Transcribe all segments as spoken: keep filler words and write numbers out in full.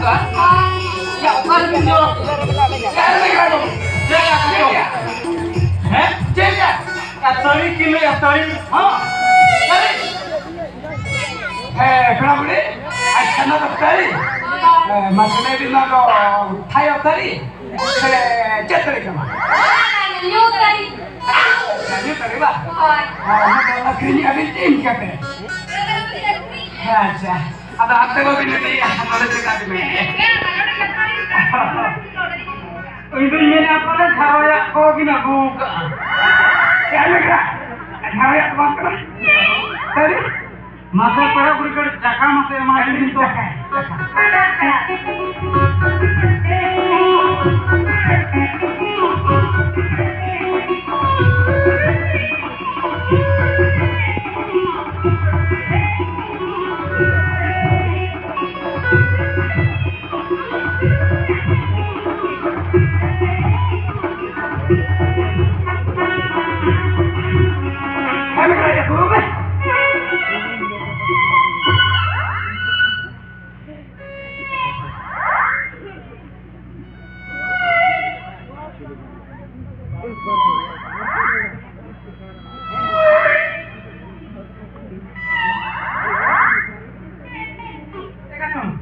ᱭᱟ, ᱚᱠᱟ ᱨᱮᱵᱤᱱ ᱡᱚᱨᱚᱜ ᱠᱟᱱᱟ? ᱪᱮᱫ ᱨᱮ ᱢᱮᱱᱟᱜ ᱵᱚᱱᱟ? ᱪᱮᱫ ᱭᱟ, ᱪᱮᱫ ᱭᱟ? ᱦᱮᱸ? ᱪᱮᱫ ᱭᱟ? ᱭᱟ, ᱛᱟᱹᱲᱤ ᱠᱤᱞᱳ ᱭᱟ, ᱛᱟᱹᱲᱤ᱾ ᱦᱚᱸ? ᱛᱟᱹᱲᱤ? ᱦᱮᱸ, ᱯᱮᱲᱟ ᱵᱩᱰᱷᱤ, ᱟᱪᱪᱷᱟ, ᱱᱚᱣᱟ ᱫᱚ ᱛᱟᱹᱲᱤ? ᱦᱮᱸ, ᱢᱟᱥᱮ ᱞᱟᱹᱭ ᱵᱤᱱ, ᱱᱚᱣᱟ ᱫᱚ ᱛᱷᱟᱭᱚ ᱛᱟᱹᱲᱤ? ᱥᱮ ᱪᱮᱫ ᱛᱟᱹᱲᱤ ᱠᱟᱱᱟ? ᱧᱩ ᱛᱟᱹᱲᱤ᱾ ᱧᱩ ᱛᱟᱹᱲᱤ ᱵᱟ? ᱦᱳᱭ᱾ ᱦᱮᱸ, ᱚᱱᱟ ᱫᱚ ᱟᱹᱠᱷᱨᱤᱧ ᱟᱹᱵᱤᱱ ᱪᱮᱫ ᱠᱟᱛᱮ? ᱦᱮᱸ, ᱟᱪᱪᱷᱟ᱾ ᱟᱫᱚ ᱟᱯᱮ ᱵᱟᱵᱤᱱ ᱤᱫᱤᱭᱟ, ᱱᱚᱰᱮ ᱪᱮᱫᱟᱜ ᱵᱤᱱ ᱦᱮᱡ? ᱤᱧ ᱫᱩᱧ ᱢᱮᱱᱮᱫᱼᱟ, ᱯᱟᱞᱮ ᱡᱷᱟᱨᱣᱟᱭᱟᱜ ᱠᱚ ᱵᱤᱱ ᱟᱹᱜᱩ ᱟᱠᱟᱫᱼᱟ᱾ ᱪᱮᱫ ᱞᱮᱠᱟ? ᱡᱷᱟᱨᱣᱟᱭᱟᱜ ᱫᱚ ᱵᱟᱝ ᱠᱟᱱᱟ᱾ ᱥᱟᱹᱨᱤ? ᱢᱟᱥᱮ ᱯᱮᱲᱟ ᱠᱩᱲᱤ ᱠᱟᱹᱴᱤᱡ ᱪᱟᱠᱷᱟ ᱢᱟᱥᱮ ᱮᱢᱟᱭ ᱵᱤᱱ ᱛᱚ᱾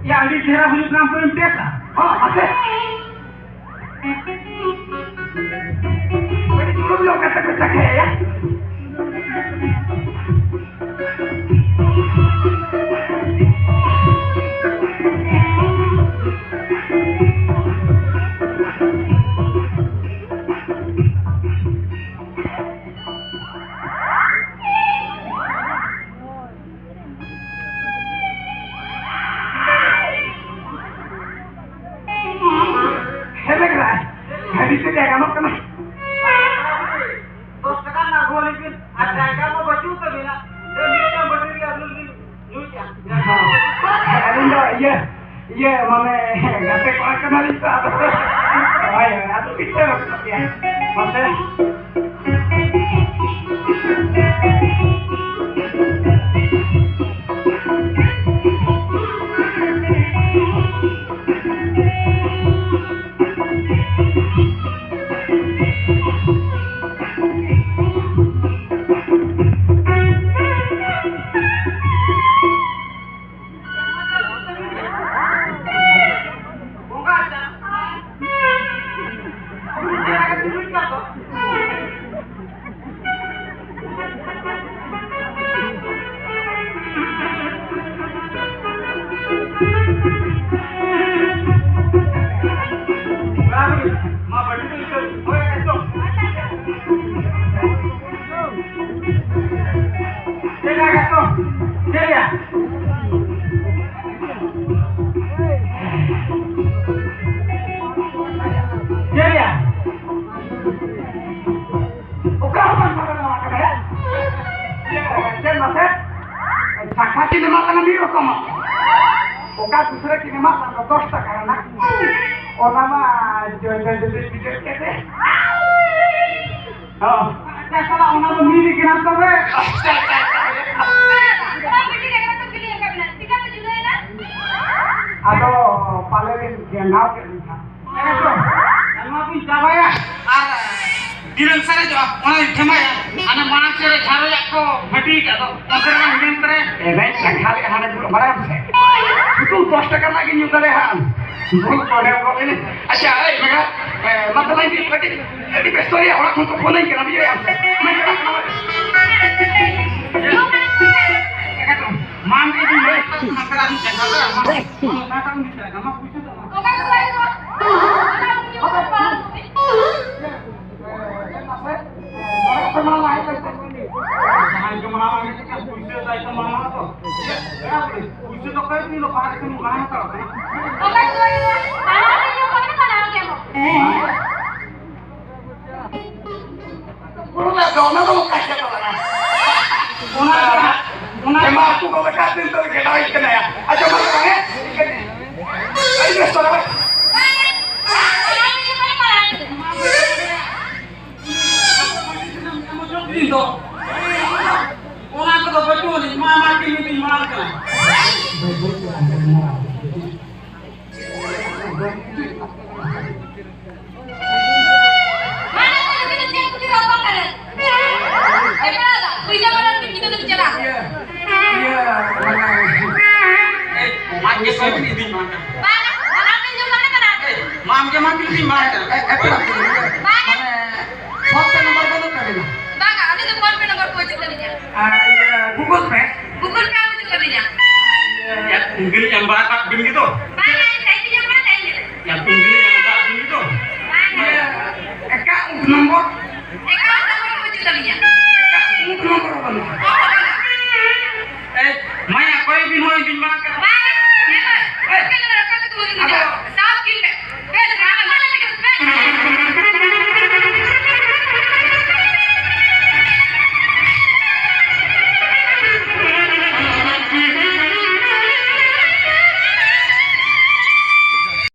ᱭᱟ, ᱟᱹᱰᱤ ᱪᱮᱦᱨᱟ ᱦᱩᱭᱩᱜ ᱠᱟᱱᱟ, ᱯᱩᱨᱟᱹᱢ ᱴᱮᱥᱟ᱾ ᱦᱚᱸ, ᱢᱟᱥᱮ᱾ ᱟᱹᱰᱤ ᱫᱩᱲᱩᱵ ᱧᱚᱜ ᱠᱟᱛᱮ ᱠᱚ ᱪᱟᱠᱷᱟᱭᱟ᱾ ᱦᱮᱸ, ᱞᱮ ᱠᱟᱱᱟ᱾ ᱜᱟᱹᱰᱤ ᱛᱮ ᱡᱟᱭᱜᱟ ᱜᱟᱱᱚᱜ ᱠᱟᱱᱟ᱾ ᱫᱚᱥ ᱴᱟᱠᱟ ᱨᱮᱱᱟᱜ ᱟᱹᱜᱩ ᱟᱹᱞᱤᱧ ᱵᱤᱱ, ᱟᱨ ᱡᱟᱭᱜᱟ ᱢᱟ ᱵᱟᱹᱪᱩᱜ ᱛᱟᱹᱵᱤᱱᱟ᱾ ᱢᱤᱫᱴᱟᱝ ᱵᱟᱹᱴᱤ ᱨᱮ ᱟᱹᱞᱩ ᱞᱤᱧ ᱧᱩᱭᱮᱫᱼᱟ᱾ ᱟᱹᱞᱤᱧ ᱫᱚ ᱤᱭᱟᱹ, ᱤᱭᱟᱹ, ᱢᱟᱱᱮ, ᱜᱟᱛᱮ ᱠᱚᱲᱟ ᱠᱟᱱᱟᱞᱤᱧ ᱛᱚ, ᱟᱫᱚ, ᱦᱳᱭ, ᱦᱳᱭ, ᱟᱫᱚ ᱢᱤᱫᱴᱟᱝ ᱜᱮᱭᱟ᱾ ᱢᱟᱥᱮ᱾ ᱠᱟᱹᱴᱤᱡ ᱮᱢᱟᱜ ᱠᱟᱱᱟ ᱢᱤᱫ ᱨᱚᱠᱚᱢᱟᱜ᱾ ᱚᱠᱟ ᱫᱩᱥᱨᱟᱹ ᱠᱤᱱ ᱮᱢᱟᱜ ᱠᱟᱱ ᱫᱚ ᱫᱚᱥ ᱴᱟᱠᱟ ᱨᱮᱱᱟᱜ, ᱚᱱᱟ ᱢᱟ ᱡᱚᱭ ᱡᱚᱭ ᱡᱚᱭ ᱵᱤᱡᱚᱭ ᱠᱮᱫ ᱮ᱾ ᱦᱚᱸ᱾ ᱟᱪᱪᱷᱟ, ᱥᱟᱞᱟ, ᱚᱱᱟ ᱫᱚ ᱢᱤᱫ ᱜᱮ ᱠᱟᱱᱟ ᱛᱚᱵᱮ᱾ ᱟᱪᱪᱷᱟ, ᱟᱪᱪᱷᱟ, ᱟᱪᱪᱷᱟ᱾ ᱟᱫᱚ ᱯᱟᱞᱮ ᱵᱤᱱ ᱜᱮᱸᱜᱟᱣ ᱠᱮᱫ ᱞᱤᱧᱟ᱾ ᱱᱚᱣᱟ ᱵᱚᱱ ᱪᱟᱵᱟᱭᱟ ᱟᱨ ᱛᱤᱱᱟᱹᱜ ᱥᱟᱨᱮᱡᱚᱜᱼᱟ ᱚᱱᱟ ᱴᱷᱮᱢᱟᱭᱟ᱾ ᱟᱨ ᱚᱱᱟ ᱢᱟᱲᱟᱝ ᱥᱮᱫ ᱨᱮ ᱡᱷᱟᱨᱚᱭᱟᱜ ᱠᱚ ᱵᱷᱟᱹᱴᱤ ᱟᱠᱟᱫ ᱫᱚ, ᱚᱱᱛᱮ ᱨᱮ ᱦᱤᱲᱤᱧ ᱛᱟᱨᱟᱭᱟ᱾ ᱮ ᱵᱷᱟᱭ, ᱪᱟᱠᱷᱟ ᱞᱮ ᱦᱟᱸᱰᱮ ᱫᱩᱲᱩᱵ ᱵᱟᱲᱟᱭᱟᱢ ᱥᱮ᱾ ᱥᱩᱫᱷᱩ ᱫᱚᱥ ᱴᱟᱠᱟ ᱨᱮᱱᱟᱜ ᱜᱮ ᱧᱩ ᱫᱟᱲᱮᱭᱟᱜᱼᱟ᱾ ᱵᱩᱞ ᱠᱚ ᱰᱷᱮᱨ ᱜᱚᱫ ᱮᱱᱟ᱾ ᱟᱪᱪᱷᱟ, ᱮᱭ ᱢᱮᱜᱟ, ᱮ, ᱢᱟ ᱛᱟᱦᱞᱮ ᱤᱧ ᱠᱟᱹᱴᱤᱡ, ᱠᱟᱹᱴᱤᱡ ᱵᱮᱥᱛᱚ ᱨᱮᱭᱟᱜ ᱚᱲᱟᱜ ᱠᱷᱚᱱ ᱠᱚ ᱯᱷᱳᱱ ᱟᱹᱧ ᱠᱟᱱᱟ, ᱵᱩᱡᱷᱟᱹᱣ ᱫᱟᱢ ᱥᱮ? ᱢᱟ ᱤᱧ ᱪᱟᱞᱟᱜ ᱠᱟᱱᱟ᱾ ᱢᱟ ᱤᱧ ᱪᱟᱞᱟᱜ ᱠᱟᱱᱟ᱾ ᱢᱟ ᱯᱩᱭᱥᱟᱹ ᱫᱚ ᱮᱢᱟ᱾ ᱚᱠᱟ ᱠᱚ ᱞᱟᱹᱭ ᱠᱚᱣᱟ? ᱚᱱᱟ ᱩᱱᱤ ᱦᱚᱲ ᱵᱟᱝ᱾ ᱡᱟᱦᱟᱸᱭ ᱜᱮ ᱢᱟᱲᱟᱝ ᱦᱮᱡ ᱞᱮᱱᱠᱷᱟᱱ ᱯᱩᱭᱥᱟᱹ ᱛᱟᱭ ᱛᱚ ᱢᱟᱲᱟᱝ ᱛᱚ᱾ ᱯᱩᱭᱥᱟᱹ ᱫᱚ ᱚᱠᱚᱭ ᱵᱤᱱ ᱵᱟᱦᱟ ᱨᱮ ᱢᱟᱲᱟᱝ ᱦᱟᱛᱟᱣ ᱠᱟᱱᱟ? ᱚᱠᱟ ᱠᱚ ᱞᱟᱹᱭ ᱠᱚᱣᱟ? ᱚᱱᱟ ᱩᱱᱤ ᱦᱚᱲ ᱵᱟᱝ᱾ ᱚᱱᱟ ᱫᱚ, ᱚᱱᱟ ᱫᱚ ᱚᱠᱟ ᱪᱮᱫ ᱠᱟᱱᱟ? ᱚᱱᱟ, ᱚᱱᱟ ᱮᱢᱟ ᱟᱹᱛᱩ ᱠᱚ ᱞᱮᱠᱟ ᱫᱤᱱ ᱫᱚ ᱜᱮᱰᱟᱭ ᱠᱟᱱᱟᱭᱟ᱾ ᱟᱪᱪᱷᱟ, ᱢᱟ ᱛᱚᱵᱮ, ᱟᱹᱰᱤ ᱵᱮᱥ ᱛᱚᱵᱮ᱾ ᱚᱱᱟ ᱠᱚᱫᱚ ᱵᱟᱹᱪᱩᱜ ᱟᱹᱱᱤᱡ, ᱢᱟ, ᱢᱟ, ᱛᱤᱱ ᱫᱤᱱ ᱢᱟᱲᱟᱝ ᱠᱟᱱᱟ᱾ ᱤᱭᱟᱹ, ᱤᱭᱟᱹ, ᱢᱟᱱᱮ, ᱮᱭ, ᱟᱡ ᱜᱮ ᱥᱚᱵ ᱤᱫᱤᱧ ᱢᱟ᱾ ᱮᱭ, ᱢᱟ, ᱟᱢ ᱜᱮ ᱢᱟ, ᱛᱤᱱ ᱫᱤᱱ ᱢᱟᱲᱟᱝ ᱠᱟᱱᱟ᱾ ᱮ, ᱮ, ᱯᱮᱲᱟ ᱠᱚ, ᱢᱟᱱᱮ, PhonePe number ᱵᱟᱹᱱᱩᱜ ᱛᱟᱵᱤᱱᱟ? ᱵᱟᱝᱟ, ᱟᱹᱞᱤᱧ ᱫᱚ PhonePe number ᱠᱚ ᱵᱟᱹᱪᱩᱜ ᱛᱟᱹᱞᱤᱧᱟ᱾ ᱟᱨ ᱤᱭᱟᱹ, Google Pay? Google Pay ᱦᱚᱸ ᱵᱟᱹᱪᱩᱜ ᱛᱟᱹᱞᱤᱧᱟ᱾ ᱤᱭᱟᱹ, ᱤᱧ ᱫᱚᱞᱤᱧ ᱮᱢ ᱵᱟᱲᱟ ᱠᱟᱜ ᱵᱤᱱ ᱜᱮᱫᱚ᱾ ᱵᱟᱝᱟ, ᱤᱧ ᱴᱟᱭᱤᱯ ᱤᱧ ᱮᱢ ᱵᱟᱲᱟ ᱠᱟᱜ ᱤᱧ ᱜᱮ᱾ ᱤᱭᱟᱹ, account number? Account number ᱦᱚᱸ ᱵᱟᱹᱪᱩᱜ ᱛᱟᱹᱞᱤᱧᱟ᱾ Account number ᱦᱚᱸ ᱵᱟᱹᱱᱩᱜᱼᱟ? ᱦᱚᱸ, ᱵᱟᱹᱱᱩᱜᱼᱟ᱾ ᱮ, ᱢᱟᱭᱟ, ᱚᱠᱚᱭ ᱵᱤᱱ ᱦᱚᱸ ᱤᱧ ᱵᱤᱱ ᱢᱟᱲᱟᱝ ᱠᱟᱱᱟ? ᱵᱟᱝᱟ, ᱧᱮᱞ ᱢᱮ, ᱮ, ᱚᱠᱚᱭ ᱠᱟᱱᱟ, ᱚᱠᱚᱭ ᱠᱟᱱᱟ, ᱵᱟᱹᱧ ᱵᱩᱡᱷᱟᱹᱣᱟ᱾ ᱟᱫᱚ